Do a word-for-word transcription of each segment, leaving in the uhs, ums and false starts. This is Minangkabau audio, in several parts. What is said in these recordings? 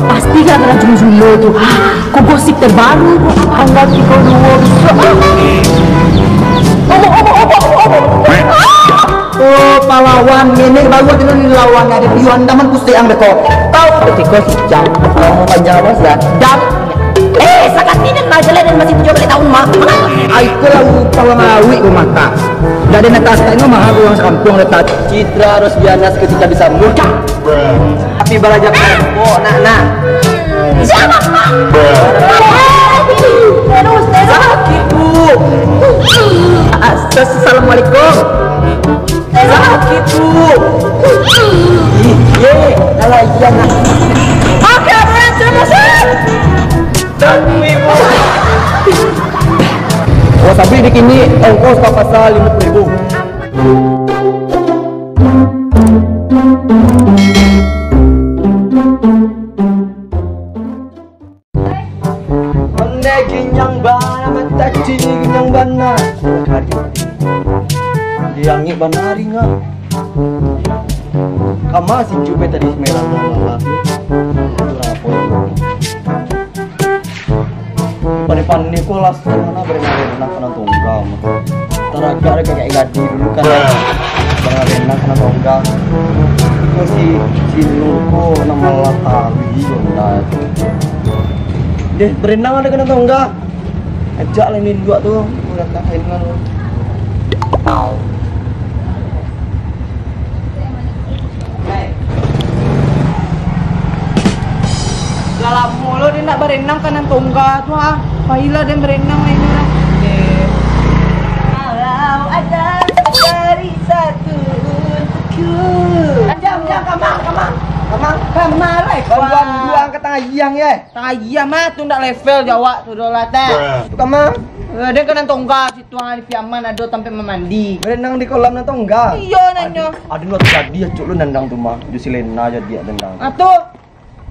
Pasti gara-gara Jung Julo tu. Ah, kok gosip terbaru, tanggal tiga dua besok. Ah. Obo, obo, obo, obo. Ah. Oh, pahlawan, nenek baru ado ni lawan, ado Piu Andaman pusing ang beko. Tahu ketika si Jang, oh, panjang awas ya. Jang. Eh, sakatinan mah jalan dan masih tujuh belas tahun mah. Ai, ko lah pahlawan awik ko mata. Dak ado nan tatak no mah urang sakampuang dak tatak. Citra Rosdiana seketika disambut. Tapi baraja kok nak, nak. Siapa, Pak? Terus, terus. Sakit, Bu. As-, assalamualaikum. Sakit, Bu. Ih, ye, kalau iya, nak. Oke, berhasil, berhasil. Tapi, Bu. Oh, tapi di kini ongkos ka pasar lima puluh ribu. Ondeh ginyang bana, mata cili ginyang bana. Diangik bana ringa. Kama si Jupe tadi semerah bana. Urang apo? Pandai-pandai ko lah, sana berenang-renang kanang tongga mah. Taragak dek kakek gadih dulu kan. Berenang-renang kanang tongga. Ko si Cilo ko nan malah taruih Honda tu. Deh, berenang ado kanang tongga. Ajak lah induak tu. Udah tak main kan. Lah lamo lo den ndak barenang kanang tongga tu, ha. Pailah den barenang lah iko lah. Kalau ada dari satu untukku. Jang, jang, kamang, kamang, kamang. Kamang lah, Bantuan dua angkat tangan ayang, ye. Tangan ayang mah tu ndak level jawab tu doh lah, teh. Tu kamang. Eh, den kanang tongga situ, ha, di Piaman ado tampek mamandi. Barenang di kolam nan tongga. Iyo, nanyo. Ado, ado lo tadi acok lo nandang tu mah. Jo si Lena jadi nandang. Ah, tu.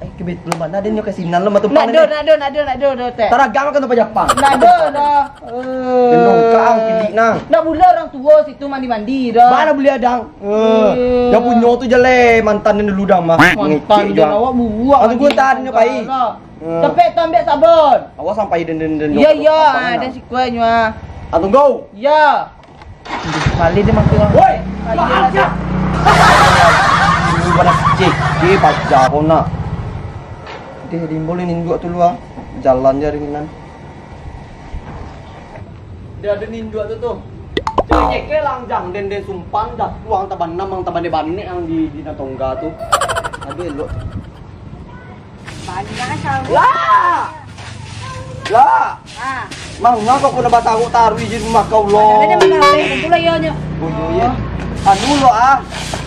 Eh, kebetulan bana ado nyo ka sinan lo mah tumpang. Ndak ado, ndak ado, ndak ado, ndak ado, teh. Taragam kan tumpang Japang. Ndak ado, dah. Eh. Gendong kang pilik nang. Ndak buliah urang tuo situ mandi-mandi, dah. Bana buliah, dang. Eh. Eh. Yang punyo tu jaleh mantan den dulu, dang, mah. Mantan den awak buak. Aku mandi, tak ado nyo pai. Eh. Capek tu ambiak sabun. Awak sampai den, den, den. Iya, iya, den sikuanyo, ah. Ah, tunggu. Iya. Balik dia makan. Woi, balik dia. Lu pada cek, dia baca kau nak. Dia diimbulin induak tu luar. Jalan je ringan. Dia ada induak tu tu. Cek-cek lang jang den, den sumpang dah tuang tabanam ang tabane-bane ang di, di nan tongga tu. Aduh, elok. Banyak salah. Lah! Lah! Ah. Manga kau kena bataruk taruih di rumah kau lo? Ada, ada, ada, ada. Tentulah iyo nyo. Bodoh, ya. Anu lo, ah.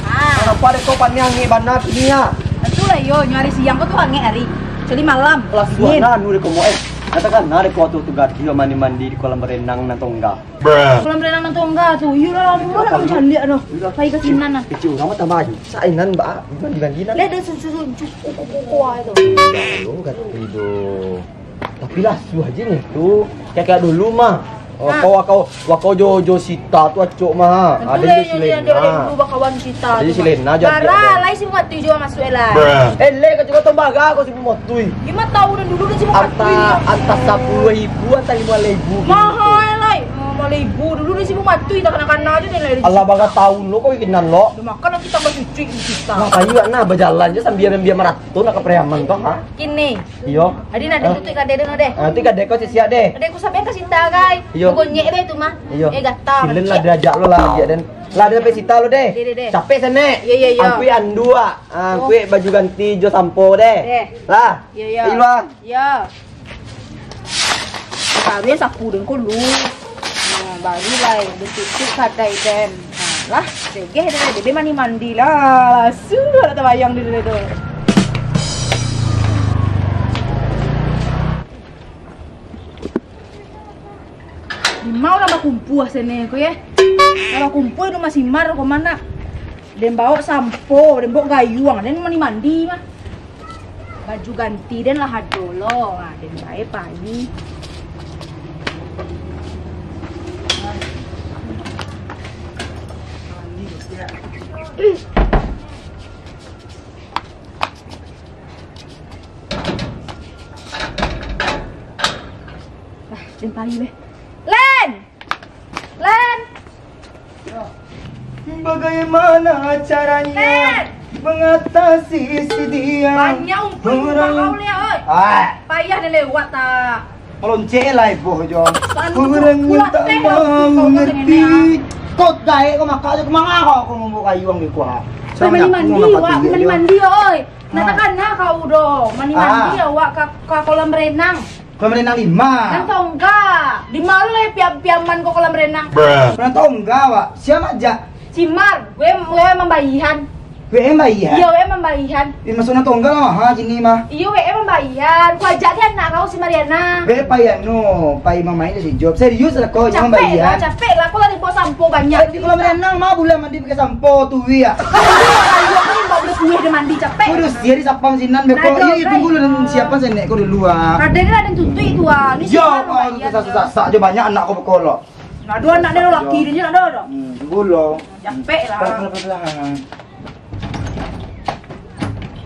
Ah. Kenapa dek kau panih angin bana kini, ah? Tentulah iyo nyo, hari siang kau tu angin hari. Kecuali malam. Kelas dua dingin. Nah, anu dek kau mo, eh. Katakan nah dek kau tu, tu gadih mandi-mandi di kolam berenang nan tongga. Kolam renang nan tongga tu. Iyolah, lamo lah nak mancaliak noh. Iyolah. Pai ka sinan nah. Kecil urang mah tambah aja. Sainan, Mbak. Bukan diganti nah. Lihat dia susu-susu kuku-kuku itu. Lalu ganti do. Tapi lah suah aja nih tu. Kayak dulu mah. Oh, kau, kau, wakau jo, jo Sita tu acok mah. Ada jo si Lena. Dulu bakawan Sita. Ada jo si Lena jadi. Bara, lai si Matuih juga masuk lah. Eh, le, kau juga tambah gak kau si Matuih. Lima tahun dulu dia si Matuih. Antah, antah sapuluah ribu, antah lima ribu. Mahal, lai. Lima ribu dulu dia si Matuih, tak kena-kena aja dia, lai. Alah, bara tahun lo kau bikinan lo. Udah makan lagi tambah cucu Sita. Nah, payu nak nah, berjalan aja sambil, sambil maraton nak ke Priaman tu, ha? Kini. Iyo. Adi nak tutup kadai dulu deh. Ah, tu kadai kau siap-siap deh. Kadai ku sampai ka Sita, kai. Iyo. Gonyek deh tu mah. Iyo. Eh, gatal. Silen lah diajak lo lah, dia dan. Lah, dia sampai Sita lo deh. Deh, deh, deh. Capek sanek. Iyo, iyo, iyo. Angkui anduak. Ah, angkui baju ganti jo sampo deh. Deh. Lah. Iyo, iyo. Iyo. Iyo. Baru sapu den ko lu. Nah, baru lai ditutup kadai den. Nah, lah, segeh den, deh mandi-mandi lah. Langsung tu lah tabayang di tu. Di ma urang bakumpua sene ko, ye? Urang bakumpua di rumah Simar ko mah. Den baok sampo, den baok gayuang, den mandi-mandi mah. Baju ganti den lah ado lo. Ha, den bae pai. Ah, den pai be. Len! Len! Bagaimana caranya Len! mengatasi si dia Banyak untuang orang muka kau ni, oi. Ah. Payah ni lewat tak? Maloncek lah iboh jo. Banyak Orang yang kuat tak teh, mau kau ngerti. Kau gaek kau makak je, kemana kau, kau mambawa kayu ang di kuah? Pai mandi-mandi, wak, mandi-mandi, oi. Nak takana kau doh, mandi-mandi awak ka, ka kolam renang. Kolam renang di ma? Nan tonggak. Di ma lo lai Piaman ko kolam renang? Nan tonggak, wak. Sia majak? Si Mar, gue, gue mambaihan. Gue mambaihan? Iyo, gue mambaihan. Di masuak nan tonggak lah maha kini mah. Iyo, gue mambaihan. Ku ajak di anak kau si Mariana. Gue pai anu, pai mamain si Job. Serius lah kau, gue mambaihan. Capek lah, capek lah. Kau lah dibawa sampo banyak. Eh, di kolam renang mah buliah mandi pakai sampo tu, wi, ya. Ayo, kau ni bawa buliah kuih dia mandi, capek. Waduh, sia di sapam sinan, beko. Iyo, iyo, tunggu dulu, siapan senek kau dulu, ah. Raden ni Raden tuntuik tu, ah. Ni Yo, siapa kau tu sasak-sasak je, banyak anak kau beko lo. Nak dua anak dia laki dia je nak dua dah. Hmm, tunggu lo. Capek lah. Pelan-pelan.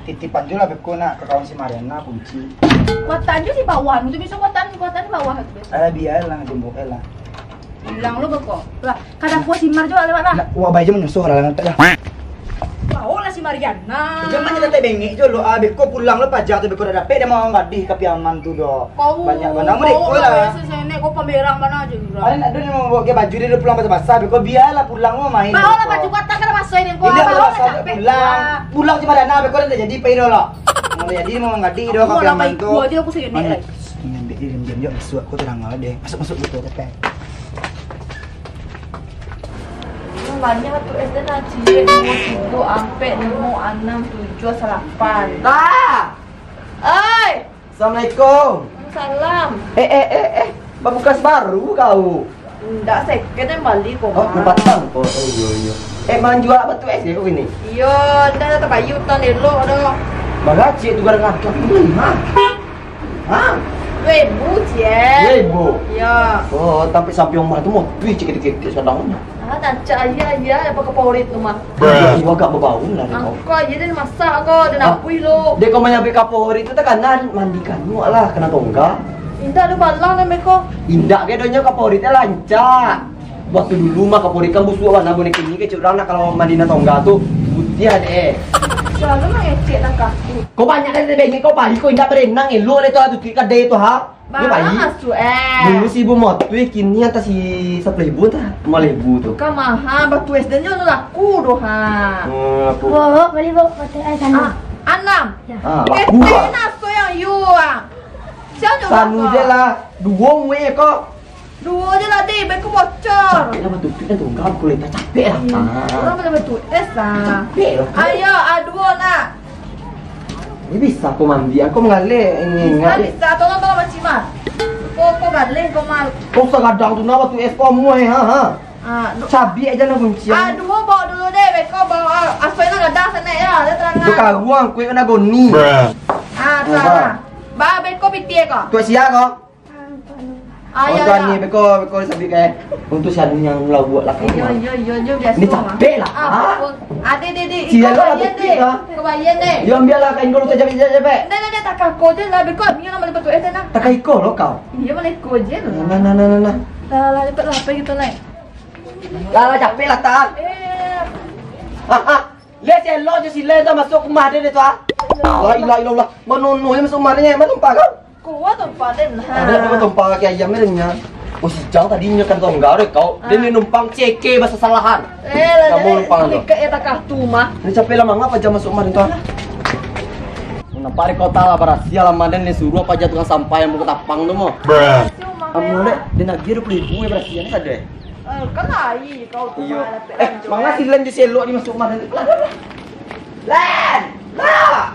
Titipan je lah beko nak ka kawan si Mariana kunci. Kuatan je di bawah, tu bisa kuatan, kuatan di bawah tu. Alah, bialah, jembok lah. Bilang lo beko. Lah, kada puas si Mar juga lewat lah. Nak, wah, bae je manyusuh lah, lantak lah. Bawa lah si Mariana. Jangan je datai bengek je lo, ah, beko pulang lo paja tu, beko dah dapek dia mau gadih ka Piaman tu doh. Kau, banyak kau nak kau mereka lah. Lah, biasa senek kau pamerang mana aja urang. Ada nak dia mau bawa ke baju dia pulang basah-basah, beko bialah pulang mau main. Bawa lah beko. Baju kau tak kena masuk ini, kau Indah bawa lah basah capek pulang. Pulang cuma dana, beko dah jadi pai doh lah. Mau jadi mau gadih doh ka Piaman tu. Aku mau lah baik gua aja, aku senek. Mana? Diam-diam je masuk, aku terang lah deh. Masuk, masuk, betul, capek. Banyak tu S D nak ciek, duo, tigo, ampek, limo, anam, tujuah, salapan. Dah! Oi! Assalamualaikum. Salam. Eh, eh, eh, eh. Babukas baru kau. Ndak, second yang bali ko, Oh, Mak. Nampak tang? Oh, oh, iyo, iyo. Eh, manjua batu es je kau ini? Iyo, ndak ada tabayar utang elok dah. Bagacik tu kadang-kadang. Ha? Ha? Duo ribu, Cik. Duo ribu? Iyo. Oh, tapi sampai rumah tu mau duit cik ketek-ketek sadang. Ah, rancak aja, aja, apa kaporit tu mah. Bruh. Iyo, agak babau lah dek kau. Angko aja dia masak ko, dia Ah. napuih lo. Dek kau manyampai kaporit tu takana mandi kanuak lah, kana tongga. Indak ada balang dah meko. Indak ke donyo kaporit teh rancak. Waktu dulu mah kaporit kan busuak bana, bunek kini kecek urang nak kalau mandi na tongga tu putiah dek. Selalu mangecek nak kaku. Kau banyak dah bengek kau pagi, kau indak berenang elok deh tu, ah, tu kadai tu, ha. Ni bayi. Mahal tu, eh. Dulu si ibu motu, eh, kini atas si sapuluah ribu tah, limo ribu tu. Bukan mahal, batu es dan nyo laku doh, ha. Hmm, laku. Bo, bo, bali, bo, batu es anam. Ah, anam. Ya. Ah, laku. Eh, lah. Naso yang you, ah. Siapa nyo Sanu bakar? Je lah. Duo muek ko. Duo je lah, deh, beko bocor. Capek lah batu es dan tunggal, kulit tak capek lah. Hmm. Ah. Orang boleh batu es lah. Capek lah. Ayo, ah, duo nak. Ni bisa ko mandi, ko mangaleh ini. Bisa, bisa. Tolong, tolong, Makcik Mar. Ko, ko galeh, ko mal. Ko sagadang tu nah, batu es ko muai, ha, ha. Ah, du- Cabiak aja lah kunci. Ah, duo bawa dulu deh, beko bawa, ah, asoi lah gadang sanak ya, dia terang. Tu karuang, kuih kena goni. Ah, terang. Ba, beko pitih ko. Tu sia ko? Ah, oh, ya, Tuan ya. Ni beko, beko sabik eh. Untuk si Anu yang lauak lah. Iyo, iyo, iyo, iyo, biasa. Ni capek lah. Ah, ah. Ade, dek, dek. Sia lah, balian, dek. Kau balian, dek. Yo, ambil lah kain dulu, capek-capek. Ndak, ndak, ndak, takah ko je lah. Beko, ni nama lepas tu, eh, sana. Takah iko lo kau. Iyo, mana iko je lah. Nah, nah, nah, nah, nah. Lah, lah, cepat lah, apa gitu lah. Lah, lah, capek lah, tak. Eh. Ah, ah. Le, si elok je si Le tu masuk rumah dia, dia tu, ah. La ilaha illallah. Manono je masuk rumah dia, mana tumpah kau? Kuat tumpah den lah. Ada apa tumpah kaki ayam ni, dia. Oh, si Jang tadi nyo kan tongga deh kau. Ah. Dia ni numpang ceke basasalahan. Eh, lah, kamu numpang tu. Dekat ya takah tu mah. Ni capek lah, mangapa Jang masuk rumah dia tu, ah? Nampak di kota lah, barasiah lah, Maden ni suruah paja tukang sampah yang muka tapang tu, mo. Kamu, Lek, dia nak dia dua puluh ribu ya barasiah ni, sadeh. Eh, kan lai kau tu. Iyo. Malah dapek. Eh, lanjut, manga eh. Si Len je si elok ni masuk rumah ni. Len! Lah!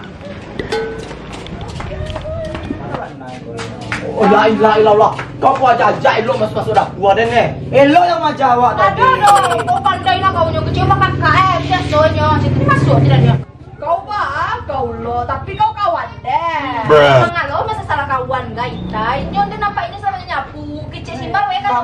Oh, la ilaha illallah. Kau ko ajak-ajak elok masuk-masuk dapur den, eh. Elok yang majak awak tadi. Aduh, aduh. Kau pandai lah kau nyo kecil makan K F, biasonyo. Situ ni masuk tidak dia? Kau ba, kau lo, tapi kau kawan den. Bruh. Mangalo masa salah kawan, gai, tai. Nyo tu nampak ini sama nyapu. Kecil simbar, weh, kan?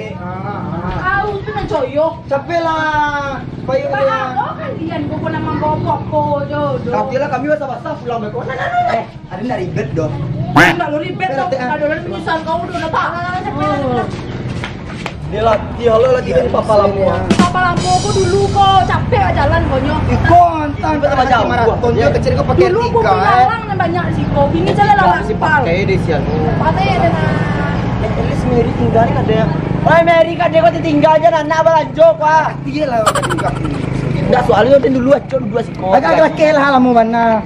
Capek. Ah, ah, ah. Au tu nan coyo. Capek lah. Payah Pak, dia. Ado kalian ko pun nan mambawa apa-apa jo, jo. Tapi lah kami basah-basah pulang beko. Nah, nah, nah, nah. Eh, ada nak ribet doh. Ndak lo ribet doh. Nanti, ah. Ado lah menyusah kau doh, nampak. Ah, capek lah, capek lah. Dia latih lo lagi kan papa lamo. Papa lamo ko dulu ko capek lah jalan ko nyo. Iko antang. Iko tambah jauh. Maraton dia kecil ko pakai. Dulu tiga, bumi eh. Lalang nan banyak di siko. Kini jalan lalang aspal. Pakai deh sian. Pakai deh nah. At least Mary tinggal ni ada. Wah, Mary kan dia kau tinggal aja anak balanjo kau. Iya lah, tinggal. Ndak, soalnya kan dulu acok dua siko. Agak lakeh lah lamo bana.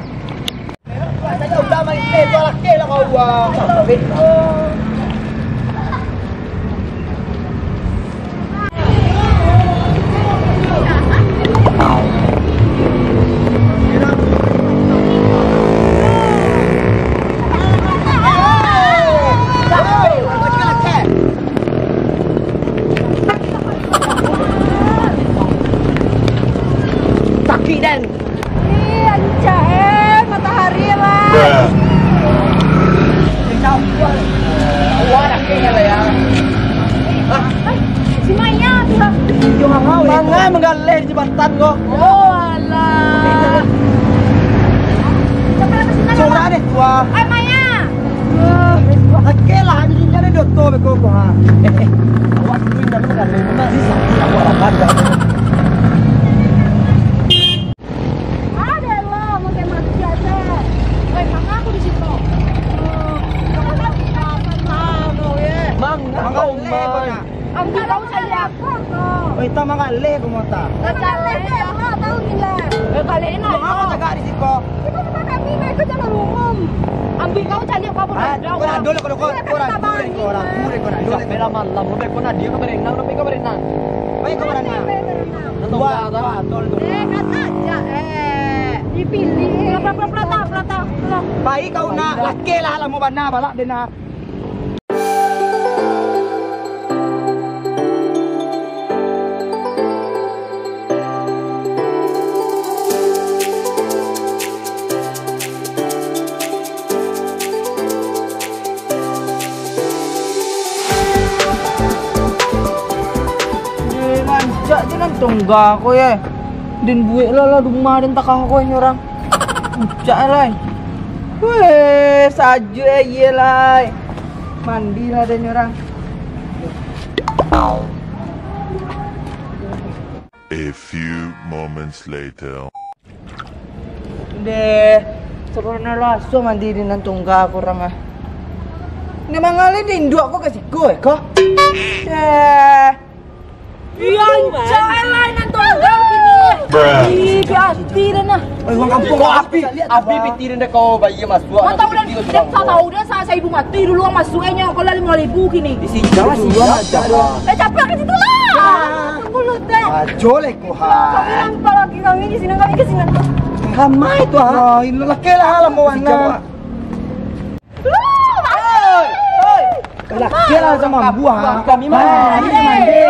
Sakik, Dan. Ih, rancak, eh, matahari lah. Wah, dah kena lah ya. Ah, si Maya tu lah. Mangai manggaleh di jambatan ko. Oh, alah. Sampai lah ke situ. Sudah deh, tua. Hai, Maya. Oke lah, ini jadi doto beko ko, ha. Eh, eh. Awak dulu yang nama kan, memang bisa. Awak lah pandang. Ada lah, makai mati aja. Weh, manga aku di situ. Manga, manga, manga. Ambo tahu cari apa kau. Oh, itu manggaleh ko mota. Manggaleh tu elok tahu gila. Eh, kali ini. Mangapa tagak di siko? Itu tempat kami, mereka jalan umum. Ambil kau cari apa pun. Ah, ada, kau nak dulu, kau, kau, iya, kau ragu deh, kau ragu deh, kau nak dulu. Sampai lah malam, sampai kau nak dia, kau berenang, sampai kau berenang. Baik, kau berenang. Berenang. Dua, dua, tol, dua. Eh, kata aja, eh. Dipilih. Pelan, pelan, pelan, pelan, pelan, pelan. Baik, kau nak laki lah, lamo bana, balak deh nak. Deh, rancak je nan tongga ko, ye. Den buek lah, lah rumah den takah ko, ye, urang. Puncak lai. Weh, sajuk, eh, iye lai. Mandi lah den urang. A few moments later. Deh, sarono lah, so mandi di nan tongga ko urang ah. Ni manggaleh di induak ko ka siko, eh, ko? Deh. Iya, rancak lai nan tongga kini. Bruh. Ih, hati-hati dah nah. Oi, urang kampuang kau api. Api piti dah kau bayi masuk. Mantap dah. Dah tak tahu dah, sa-, saibu mati dulu urang masuk, eh, nyo. Kalau lima ribu kini. Di sini dulu, urang ada. Eh, capek ke situ lah. Mulut deh. Ajo leh, kuhan. Kami nampak lagi kami di sini, kami ke sini. Ramai tu, ah. Wah, ini laki lah, lama warna. Lah, kira sama buah. Kami mandi, mandi.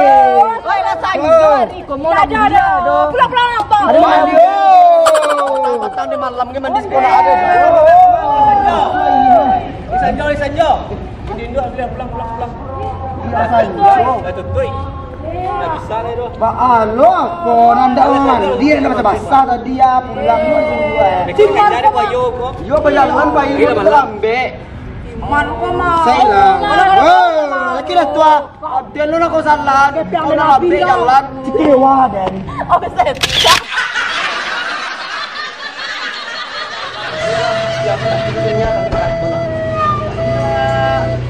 Oi, lah, sayang, sorry, komo. Ada, ada. Pulang, pulang, apa? Ada mandi. Patang di malam ni mandi sekolah ada. Isanjo, isanjo. Dindu, pulang, pulang, pulang, pulang. Isanjo. Dah tutup. Ba alo apo, nan ndak mandi, nan basah-basah tadi, ah, pulang tu langsung juo, eh. Yo, bajalan, Pak, yo, lambek. Saya lah. Wah, laki dah tua. Abdel lu nak kau salah. Kau nak lambek jalan. Kecewa, Den.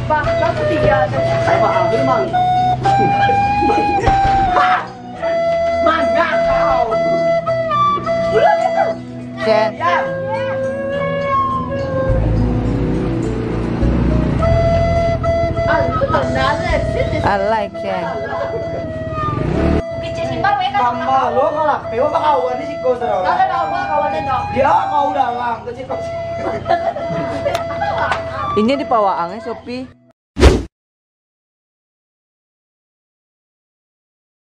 Pak, kamu tiga aja. Saya paham, memang. Mana kau? Cen. Alai, Cen. Tambah lo kalau pewa bakawan di siko, saudara. Dia kau dalam kecil. Ini di Pawaang, eh, Sopi.